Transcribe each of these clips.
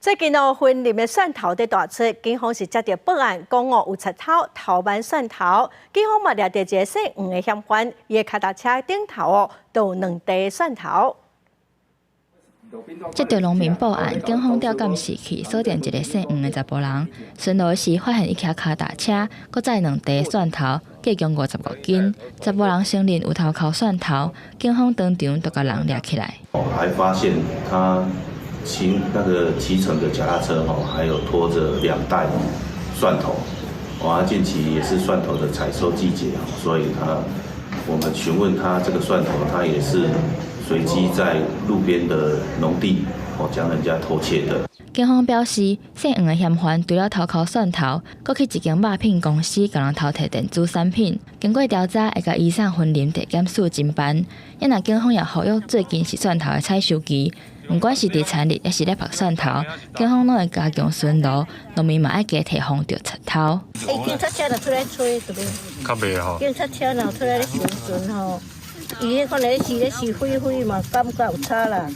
最近哦，雲林的蒜頭佇大出，警方是接著報案，講哦有賊偷偷剜蒜頭，警方嘛掠著一个姓黃的嫌犯，伊的跤踏車頂頭哦，都有兩袋蒜頭。接著農民報案，警方調監視器鎖定一个姓黃的查埔人，巡邏時發現伊騎跤踏車，閣載兩袋蒜頭，計共55斤。查埔人承認有偷摳蒜頭，警方當場就共人掠起來。還發現他騎那個騎乘的腳踏車吼，還有拖着兩袋蒜頭。哇，近期也是蒜頭的採收季節，所以他我們詢問他這個蒜頭，他也是隨機在路邊的農地哦，將人家偷竊的。警方表示，姓黃的嫌犯除了偷摳蒜頭，閣去一間肉品公司共人偷提電子產品。經過調查，會共移送雲林地檢署偵辦。啊若警方也呼籲，最近是蒜頭的採收期，毋管是佇田裡抑是咧曝蒜頭，警方攏會加強巡邏，農民嘛愛加提防著賊偷。欸，警察車若出來催，對不對？較袂吼。警察車若出來咧巡巡吼，伊彼可能咧是咧是灰灰嘛，感覺有差啦。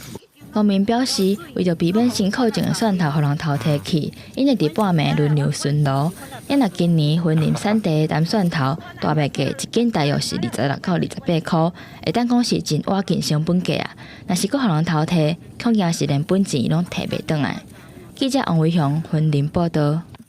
農民表示，為著避免辛苦種的蒜頭予人偷提去，𪜶會佇半暝輪流巡邏。啊若今年雲林產地的澹蒜頭大賣價一斤大約是26到28箍，會當講是真倚近成本價啊。若是閣予人偷提，恐驚是連本錢攏提袂轉來。記者王維雄雲林報導。